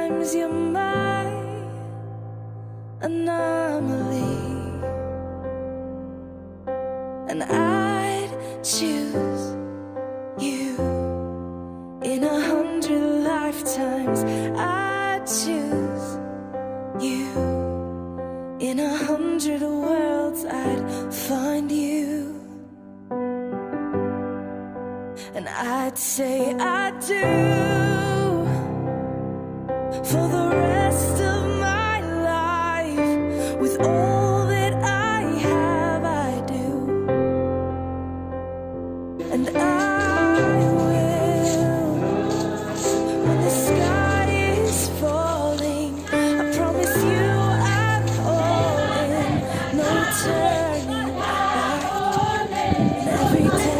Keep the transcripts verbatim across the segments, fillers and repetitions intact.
Sometimes you're my anomaly, and I'd choose you in a hundred lifetimes. I'd choose you in a hundred worlds. I'd find you. And I'd say I do for the rest of my life. With all that I have, I do. And I will, when the sky is falling, I promise you I'm all in. No turning back. And every day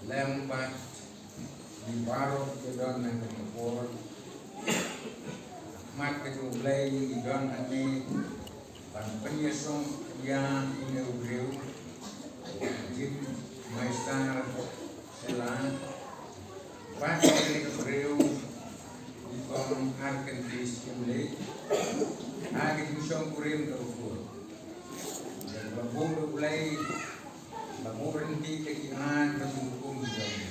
Lem bad ngi baroh ki don ha kane ka por. Mat ka jong U Blei ngi don hangne ban pynïasong ïa une u briew, Jim Maisar Sela, bad kane ka briew, u kong Arkhentis Kimlei, ha ka jingshongkurim kaba kut. Ba bun U Blei, ba bun ryntih ka jingïaid bad jinghukum jong U.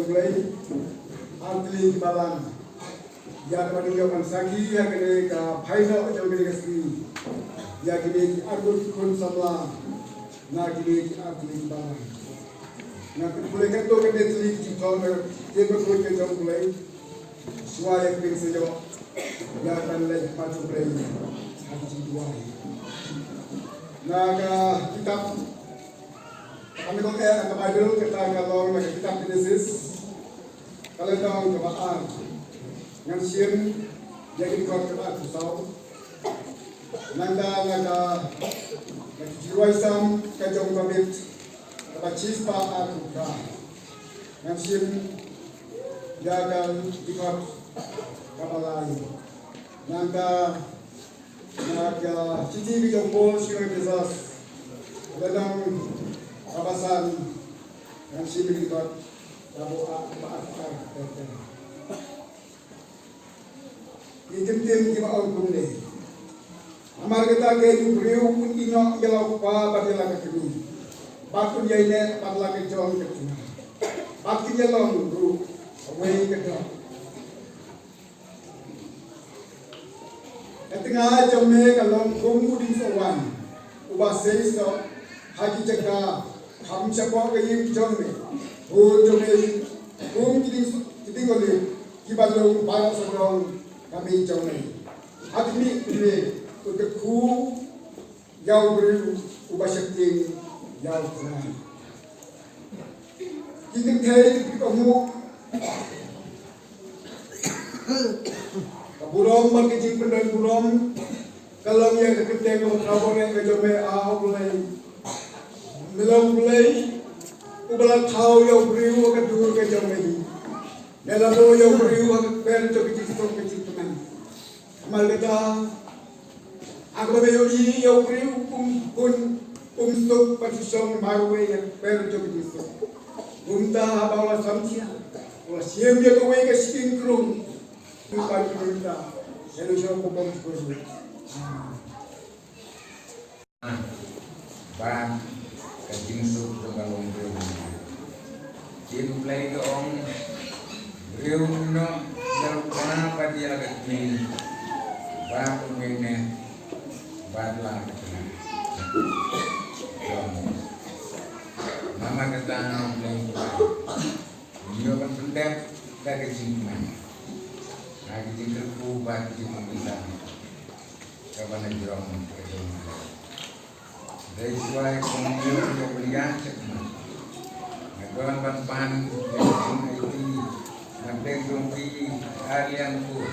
Blei, ar tylli ki balang. Ïa kaba ngi ïoh ban sakhi ïa kane ka pyndonkam jong kane ka sngi. Ïa kine ki arngut ki khun samla na kine ki ar tylli ki balang. Nga kyrpad ïa kato kane tylli ki jingthok na ka ktien ka jong U Blei. Shuwa ïa ka jingsayoh ïa ka ban leit ha khmat U Blei ha ka jingduwai. Na ka kitab Kane ka, eh, ka Baibl kata ka long na ka kitab Genesis. Ka lynnong kaba ar. Ngan shim ïa ki dkhot kaba arphew saw. Nangta na ka, na ka Jingrwai Salm ka jong u Dabid kaba shispah arphew phra. Ngan shim ïa ka dkhot kaba lai. Nangta Na ka shithi ka jong u Paul sha ki Ephesus. Lynnong kaba san, ngan shim ïa ki dkhot kaba ar, kaba ar, kaba ar. Ki ktien kiba ong kumne. Namar kata kein u briew un ïehnoh ïa la u kpa bad ïa la ka kmie. Bad un ïaineh bad la ka jong ka tnga. Bad kin ïalong ruh kawei ka doh. Ka tnga jong me ka long kum u dieng sohwaiñ uba sei soh ha ki jaka kham shapoh ka ïing jong me. Bun jong me kum ki dieng, ki dieng olib kiba lung baroh sawdong ka mei jong me. Ha khmih me u kyrkhu ïa u briew uba sheptieng ïa U Trai. Ki kynthei ki pynpaw ka burom bad ka jingpyndonkam burom ka long ïa ka kyrteng kaba khraw bha ka jong me, A Blei. Me long Blei uba la thaw ïa u briew ha ka dur ka jong me. Me la buh ïa u briew ha ka kper jong ka jingsuk ka jingkmen. Namar kata, ha kaba me ïohi ïa u briew um, um, um suk bad u shong marwei ha ka kper jong ka jingsuk. Kumta haba u la samjia, u la shim ïa kawei ka shyieng krung. Kumta, ïa u shong ka bym suk. Ba ka jingsuk jong ka long briew. Jingplei ka ong briew no da u kpa bad ïa la ka kmie. Ba u mei ne bad la ka kmie. Namar kata U Blei u ïoh ban pyndep da ka jingkmen. Ha ka jingkyrkhu bad ka jingpynbeit. Kaba na jrong ka jong. Dei shuwa ïa ka jingïoh ïa u Blei shakhmat. Nga don ban pan ïa ka jingïohi na pdeng jong phi ha liang kur.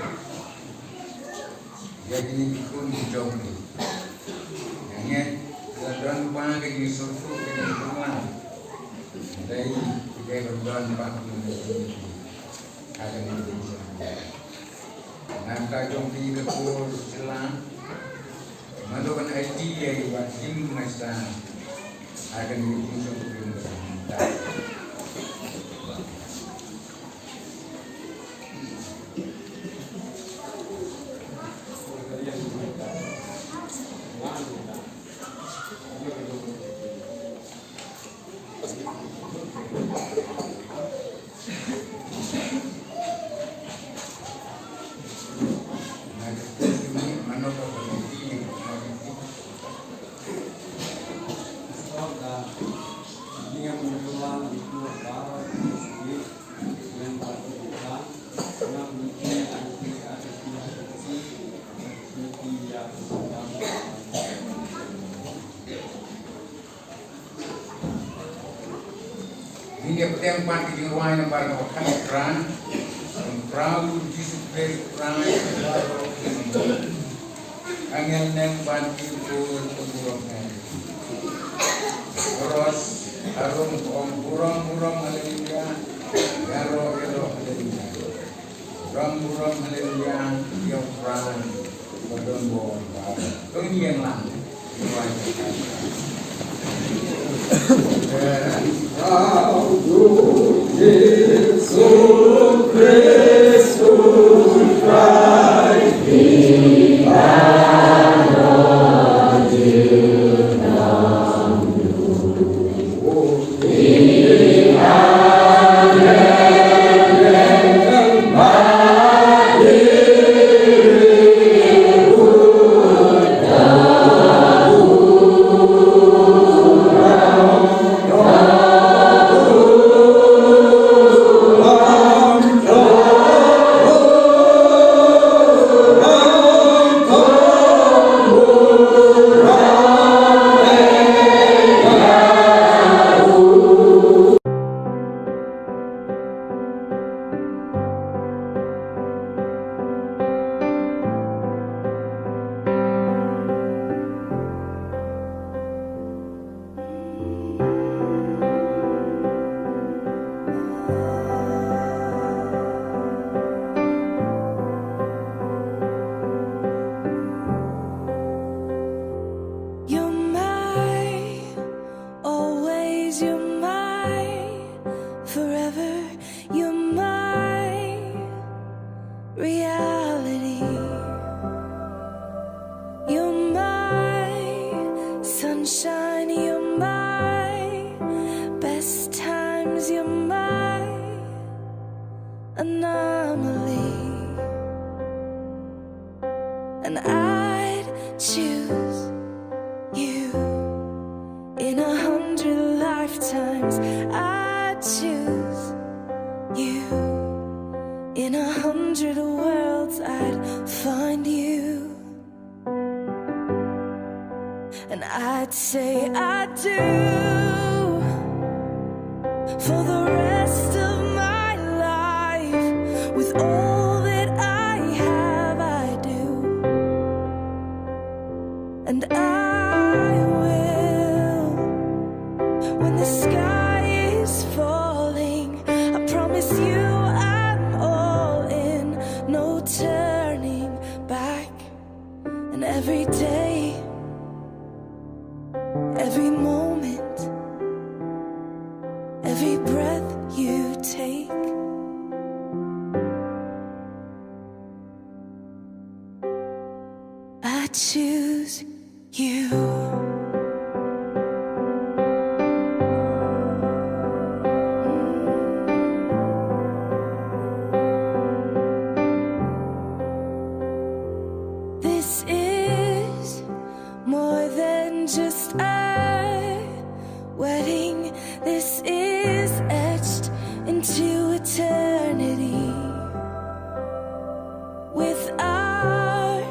Ïa kine ki khun ki jong phi. Nga ngeit la don ba ka jingsngewthuh ka jingpynlang. Dei ki dei ban don ba ka jingïohi. Ka jingïohi. Nangta jong phi ka por sila. Mano ban aiti ïa i wat im masa. Akan ujung song phi. Ngin ïa pdiang pat ka jingrwai nambar kaba khatphra. Kynphra u Jisu Khrist u Trai. Angel neng ban ki kur ka burom neng. Chorus harum ka ong burom burom haleluya. Ïaroh ïaroh haleluya. Burom burom haleluya ïa u Trai ba don bor ba. To ngin ïeng lang. anomaly. And I'd choose you in a hundred lifetimes. I'd choose you in a hundred worlds. I'd find you. And I'd say I do for the rest of my life. With all that I have, I do. And I will when the sky is falling. I promise you I'm all in, no turning back. And every day, every moment, every breath you take, I choose you. This is more than just a wedding. This is etched into eternity. With our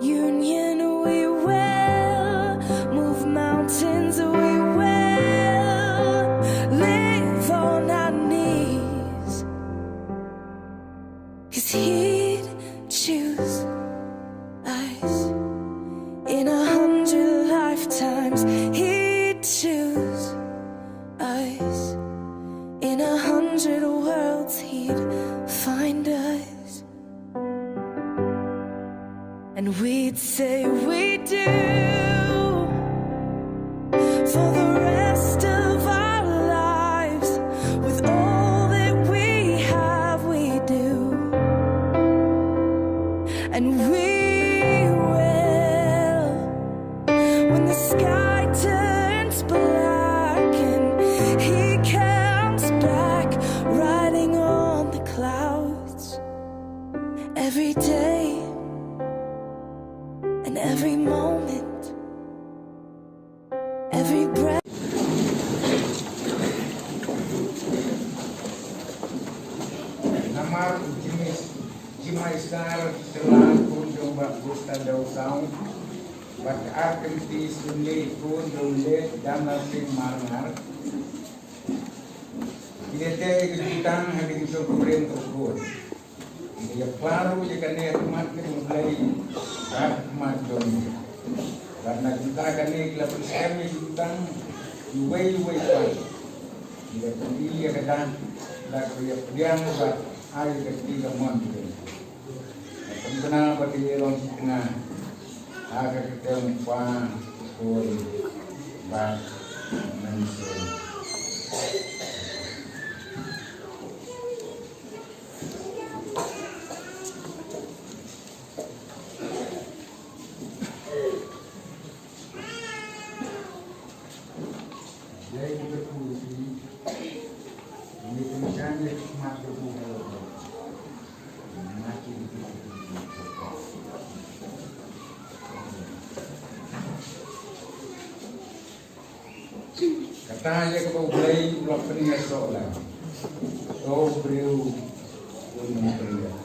union, we will move mountains, we will live on our knees. 'Cause he'd choose us in a hundred lifetimes. He'd choose us in a hundred worlds. He'd find us. And we'd say we do for the rest of our lives. With all that we have, we do. And we will when the sky turns black and he comes back riding on the clouds. Every day and every moment, every breath. Namar u Jim-, Jim Isar, Sri Lanka, jong Bah Gusta Dawsau, bad artist Sunday Kun jong le Dana Singh Marngar. Ïa te ka jutang ha ka jingshong kumne ka kot. Ïa baroh ïa kane ha khmat ka jong U Blei bad ha khmat jong ngi. Bad na ka bynta kane ki la pynskhem ïa ka jutang iwei iwei pat. Ïa ka pynïaid ïa ka dak, dak ïa pdiang bad ai ïa ka kti ka mon. Khamtam ba te long shi tnga ha ka kyrteng U Kpa, U Khun bad U Mynsiem. Kata ïa kaba U Blei u la pynïasoh lang. To briew un pynïasoh.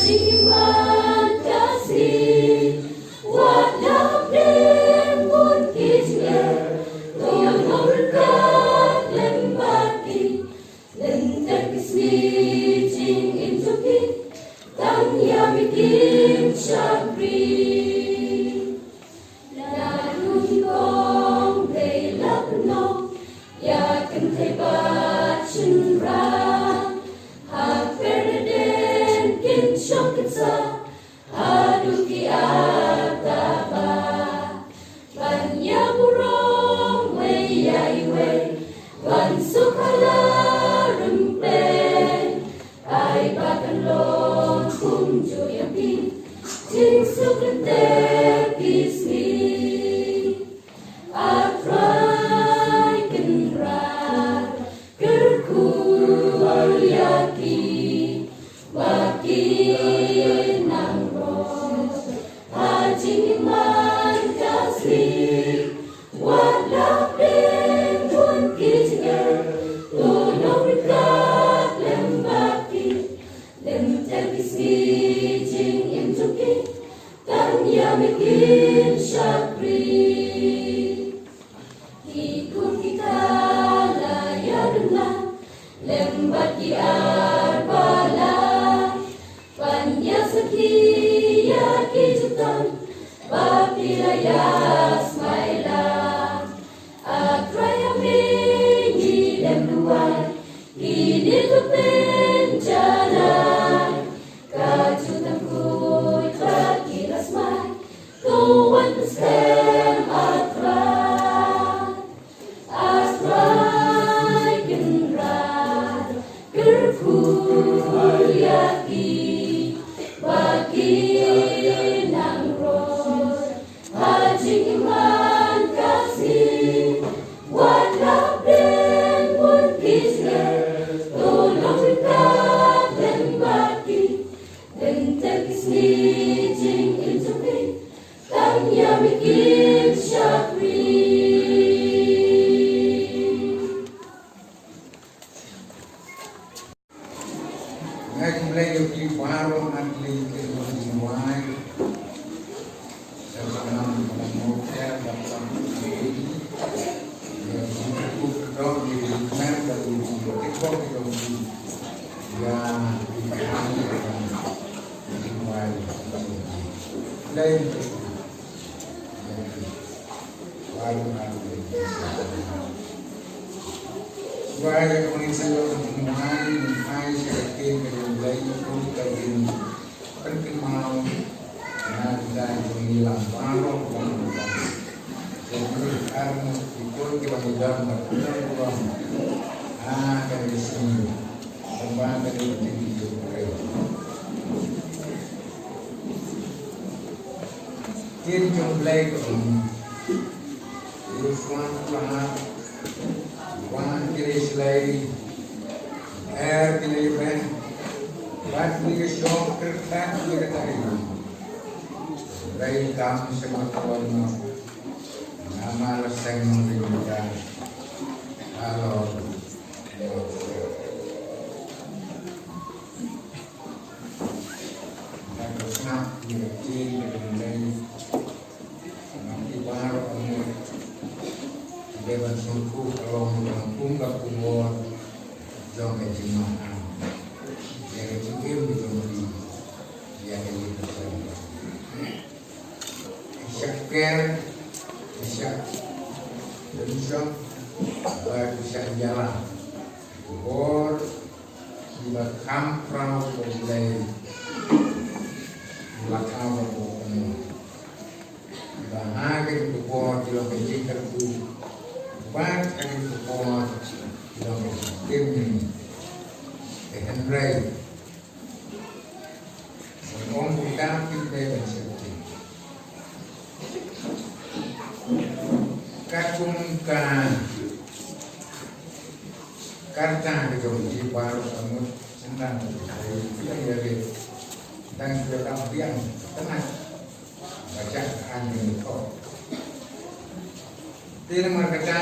Iman ka sngi, wat la pdeng bun ki jingeh, to nong ryngkat lem bad ki. Lynter ki sngi jingim jong ki, tang ïa me kin shakri. La dun kong dei la pynlong ïa kynthei bad shynrang. Ha kyrdan kin shong kin sah haduh ki artaba. Ban ïa burom wei ïa iwei, ban suk ha la rympei. Ai ba kan long kumjuh ïa phi, jingsuk lynter ki sngi. A Trai Kynrad, kyrkhu ïa ki, ba kin nang roi ha jingim man ka sngi. Wat la pdeng bun ki jingeh, to nong ryngkat lem bad ki. Lynter ki sngi jingim jong ki, tang ïa me kin shakri. Ki khun ki kha la ïadon lang lem bad ki arpala, ban ïa sakhi ïa ki jingthoh ba phi la ïa smai lang. A Trai, ha me ngi dem duwai, kine ki pynjanai. Ka jutang khuid ba ki la smai, to wan pynskhem, A Trai. A Trai Kynrad, kyrkhu ïa ki, ba kin nang roi ha jingim man ka sngi. Wat la pdeng bun ki jingeh, to nong ryngkat lem bad ki. Lynter ki sngi jingim jong phi, tang ïa me kin shakri. Nga khublei ïa phi baroh, nga khublei ïa phi baroh. Tin jong Blei ka ong, u Khristmas u la hap, u wan ki lei shlei, er ki lei beh, bad ngi ka shong kyrpad ngi ka tari. Blei kam sha ma ka wan ma, namar la seng nong ring ka. Halor. Nga ka sngap ïa ka ktien ka jong U Blei. Nga ki baroh ka mut. Ki dei ban sngewthuh ka long ka kum ka kumno jong ka jingmaham. Ïa ka jingim ka jong ki. Ïa ka jingim ka jong ki. Ki shah ker, ki shah pynshong, bad ki shah ïalam. Ki bor kiba kham khraw ba U Blei u la khaw ba u kynnoh. Kiba ha kane ka bor ki long ka jingkyrkhu, bad ha kane ka bor ki long ka jingkyrmen. Te hynrei Ong u David dei ban sheptieng. Katkum ka karta ka jong ki baroh ka mut sendang ka jong ka ïa rit. Dang ka dang biang tengah. Baca an ni ko. Te namar kata,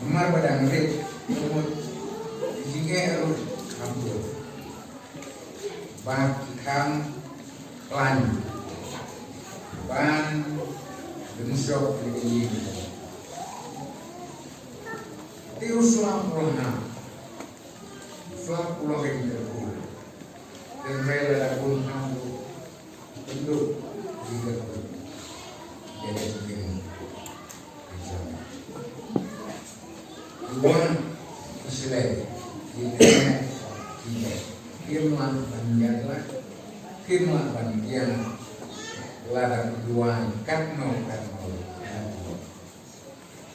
namar ba dang rit ka mut, jingeh ruh kham bun. Ba ki kham khlaiñ ban pynshong ïa ki ïing. Te u slap u la hap. U slap u la hap ïa ki kyrkhu. Te hynrei lada bun kham u pynduh ïa ki kyrkhu. Ïa ki kyrkhu. Ki wan ki shlei, ki wan ki shlei, kim lah ban ïaid lah, kim lah ban ïaid lada ki wan katno katno.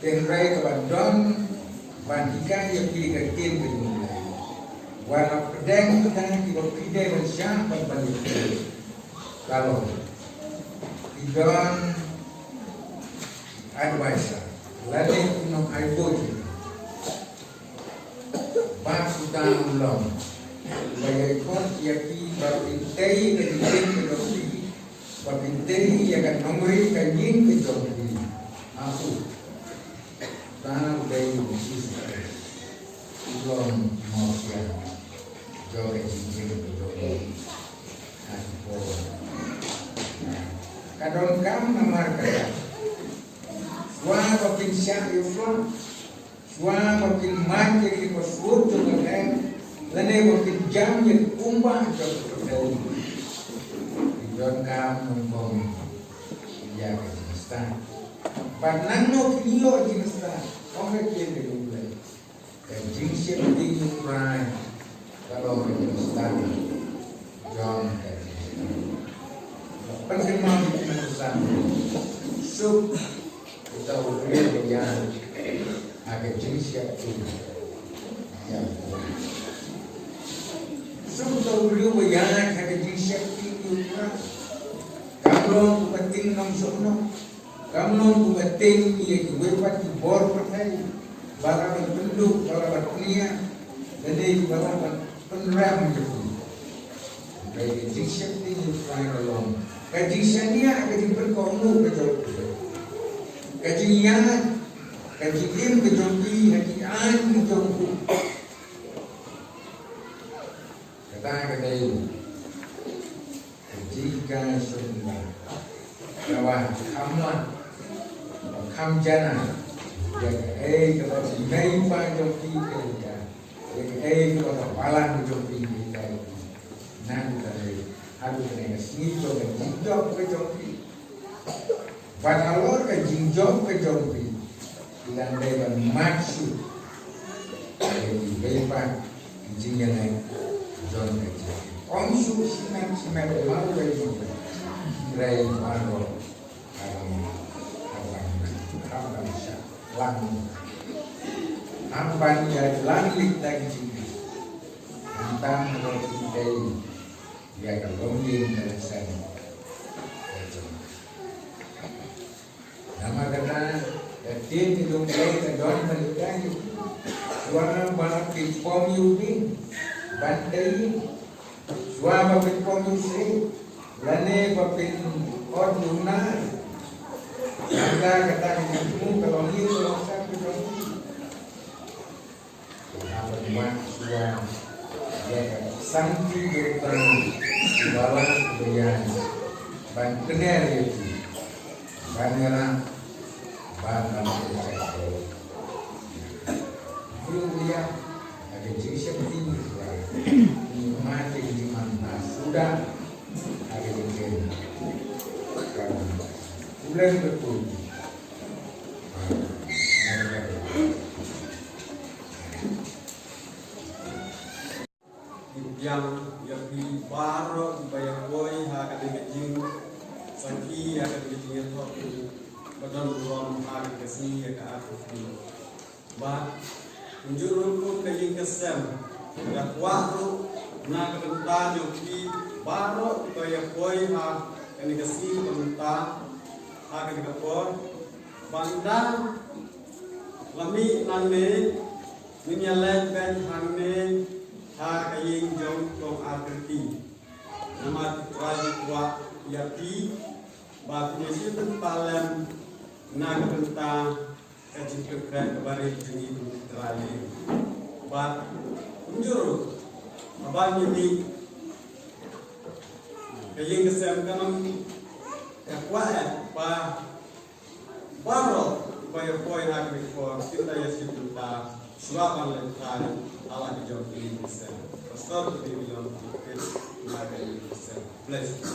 Te hynrei kaba don ban hikai ïa phi ka ktien ka jong U Blei. Wat la pdeng kita kiba phi dei ban shah ban ban ïa phi. Ka long, ki don advisor lane u nongai buit. Ba uta u long uba ïai khot ïa phi ba phin tei ka jingim ka jong phi, ba phin tei ïa ka nongrim ka jingim ka jong phi. Ha u, uta u dei u Jisu Khrist. U long mawsiang jong ka jingim ka jong phi. Ha u, ka donkam namar kata, shuwa ba phin shah ïa u slap, shuwa ba phin mad ïa ki password jong ka app, lane ba phin jam ïa ki umbah jong ka pyrthei, ki donkam nyngkong ïa ka jingstad. Bad nangno kin ïoh jingstad? Ong ka ktien ka jong U Blei, ka jingsheptieng ïa U Trai ka long ka jingstad jong ka jingstad. Pynkynmaw ïa ki nongsan, suk uta u briew ba ïaid ha ka jingsheptieng ïa U Trai. Suk uta u briew ba ïaid ha ka jingsheptieng ïa U Trai. Kam long uba tieng nongshong noh, kam long uba tieng ïa kiwei pat ki bor pyrthei ba la ban pynduh, ba la ban pynïap, lane ba la ban pynrem ïa u. Ka jingsheptieng ïa U Trai ka long ka jingshaniah, ka jingpynkohnguh ka jong u, ka jingïaid, ka jingim ka jong phi ha ki aiñ ki jong u. Kata ka dei ka jinghikai sngewbha kaba kham lah, ba kham janai ïa kaei kaba u Blei Kpa jong phi u hikai, ïa kaei kaba ka balang jong phi u hikai. Nangta lei haduh kane ka sngi jong ka jingjop ka jong phi. Bad halor ka jingjop ka jong phi, phi dang dei ban mad shuh ïa kiwei pat ki jingïaleh jong ka jingim. Ym shuh shimet shimet marwei marwei, hynrei baroh ha ban, ha ban, ha ban shah lang, ha ban ïalang leit da ki jingim. Nangta halor phi dei ïa ka longïing ka la seng. Namar kata, ka ktien ka jong U Blei ka don ban ïathuh. Shuwa ba phin pom ïa u dieng ban tei ïing, shuwa ba phin pom ïa u siej, lane ba phin ot ïa u nar, kata, kata ka jingthmu ka longïing ka la seng ka jong phi. Haba wan shuwa ïa ka sangti jong U Trai uba lah uba ïaid ban kner ïa ki, ban ïarap bad ban pynshai. Briew ïa ka jingsheptieng U Trai, ngi mad ïa ka jingmyntoi suda ha ka jingim. Ka U Blei u kyrkhu. Ngi pdiang ïa phi baroh kiba ïa poi ha kane ka jingsakhi, ha kane ka jingïathoh ba don burom ha kane ka sngi ïa ka arphew. Bad kumjuh ruh kum ka ïing ka sem, nga kwah ruh na ka bynta jong phi baroh kiba ïa poi ha kane ka sngi, ka bynta ha kane ka por, ba ynda la mih nangne, ngin ïa leit beit hangne ha ka ïing jong Kong Arpeti. Namar U Trai u kwah ïa phi ba phin ïa shu pynpaw lem na ka bynta ka jingpynkhreh kaba rit jong ngi kum U Trai. Bad kumjuh ruh haba ngi mih Ka ïing ka sem ka nang ka kwah eh ba baroh ba ïa poi ha ka por kita ïa shi bynta shuwa ban leit thai ha la ka jong ka ïing ka sem. Pastor ka dei ka jong ka ïing ka sem. Bless you.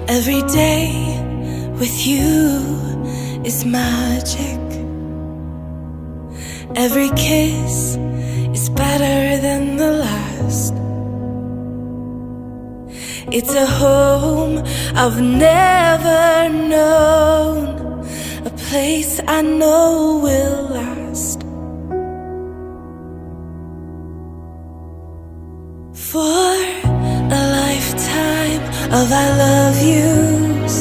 Every day with you is magic. Every kiss is better than the last. It's a home I've never known, a place I know will last. For a lifetime of I love yous,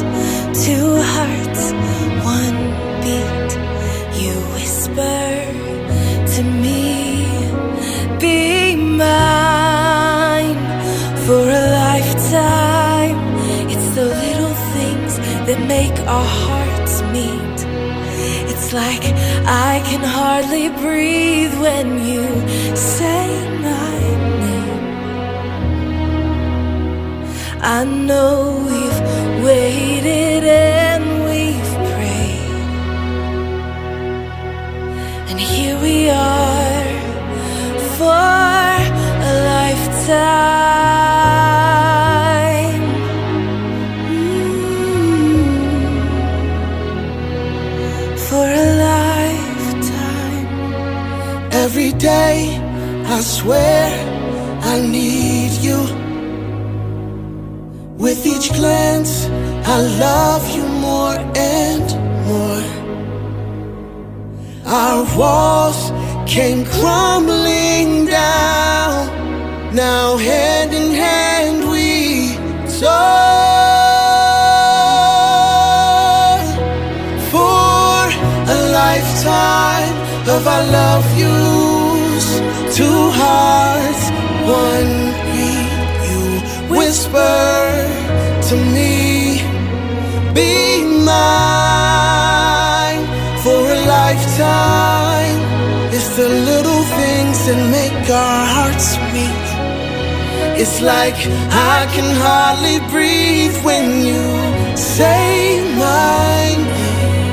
two hearts, one beat. You whisper to me, be mine. For a lifetime, it's the little things that make our hearts meet. It's like I can hardly breathe when you say my name. I know we've waited and we've prayed, and here we are for a lifetime. Mm. For a lifetime. Every day I swear I need you. With each glance, I love you more and more. Our walls came crumbling down. Now, hand in hand, we soar for a lifetime of I love yous. Two hearts, one beat. You whisper to me, be mine for a lifetime. It's the little things that make our hearts meet. It's like I can hardly breathe when you say my name.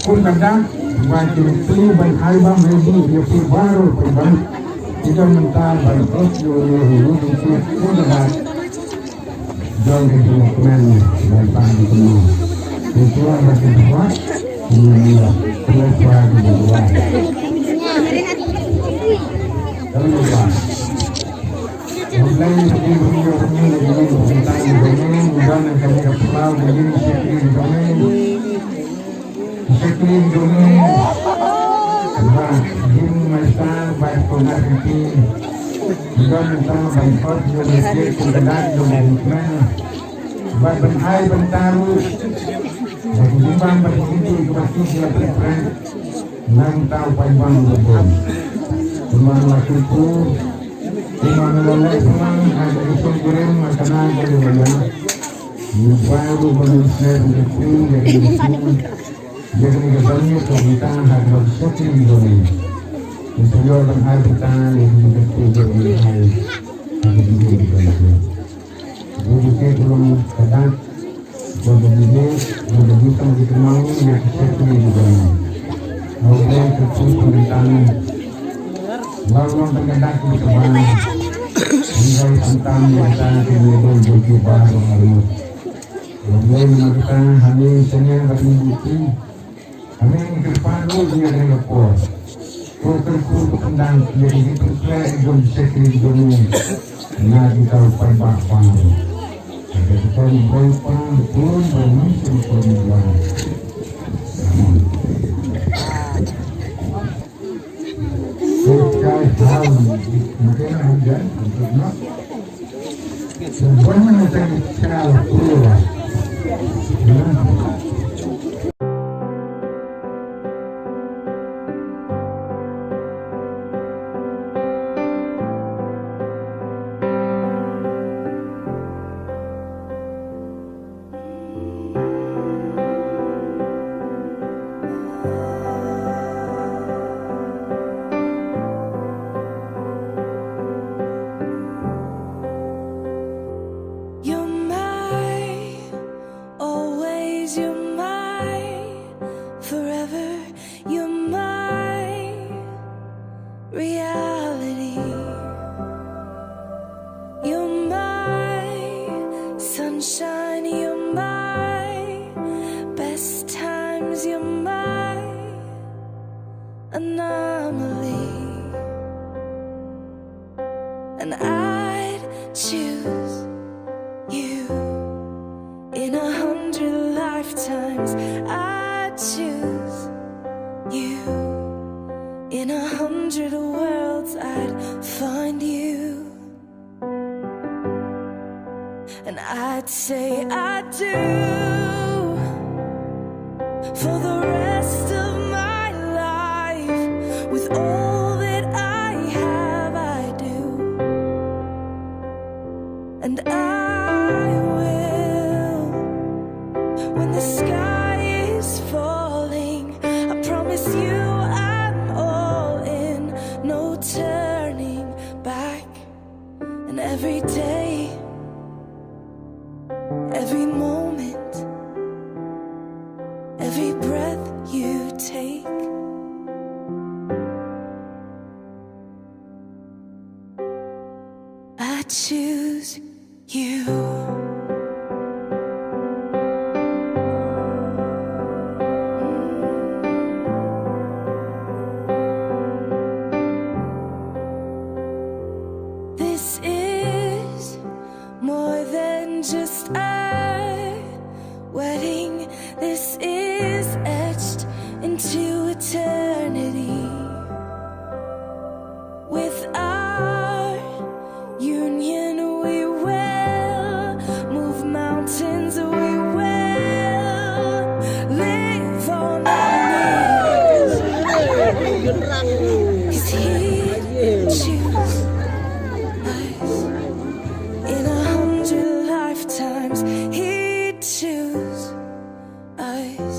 Kun ka dak ba ki tu ban ai bam ready ïa phi baroh phi bam. Ki don mynta ban ot ïa u ïa u ïa u ïa u dak. Don ki tu kmen ban pan ki tu. Ki tu ba ki tu. Ki tu ba ki tu. Don ki tu. Nang tau paibang berbun. Teman laki ku, teman lelaki teman, ada isung kirim makanan dari mana. Lupa lu berusaha begitu, jadi itu. Jadi kita banyak kita hak bersatu di dunia. Itu juga dengan kita yang begitu dari hai. Ada juga di dunia. Bun ki long ka dak, bun ki bun, bun ki bun tang ki kemang ïa ki shet ki bun. Bun ki tu pengentang. Bun long tang ka dak ki kemang. Bun ki pengentang ïa ka dak ki bun, bun ki ba bun alu. Bun ki na ka hani senya ka tu. Amen. Kyrpad ruh ïa kane ka por. Ko kyrkhu ko pyndang ïa ki kyrkhu jong ki jong nga ki tau paidbah baroh. Ka kyrkhu boi pa bun bun bun bun bun. Ko kai hal mungkin aja untuk nak. You're my, always you're my, forever you're my reality. You're my I'd choose you. In a hundred lifetimes, I'd choose you. In a hundred worlds, I'd find you. And I'd say I do for the rest of my life. With all that I have, I do. And I will, when the sky is falling, I promise you I'm all in, no turning back. And every day, every moment, every breath you take, I choose you. This is more than just a wedding. This is etched into eternity. With our union, we will move mountains, we will live on our knees. 'Cause he choose us. In a hundred lifetimes, he'd choose us.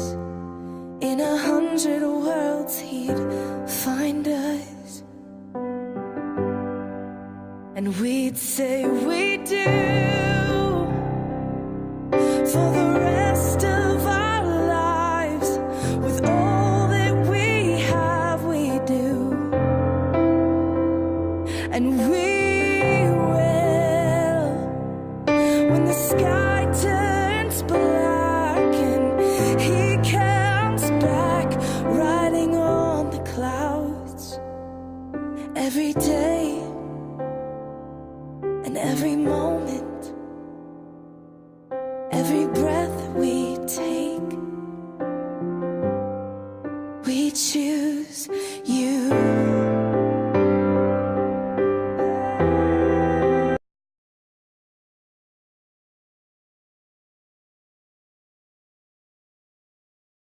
In a hundred worlds, he'd find us. And we'd say we do for the rest of our lives. With all that we have, we do. And we will, when the sky turns black and he comes back riding on the clouds. Every day and every moment, every breath we take, we choose you.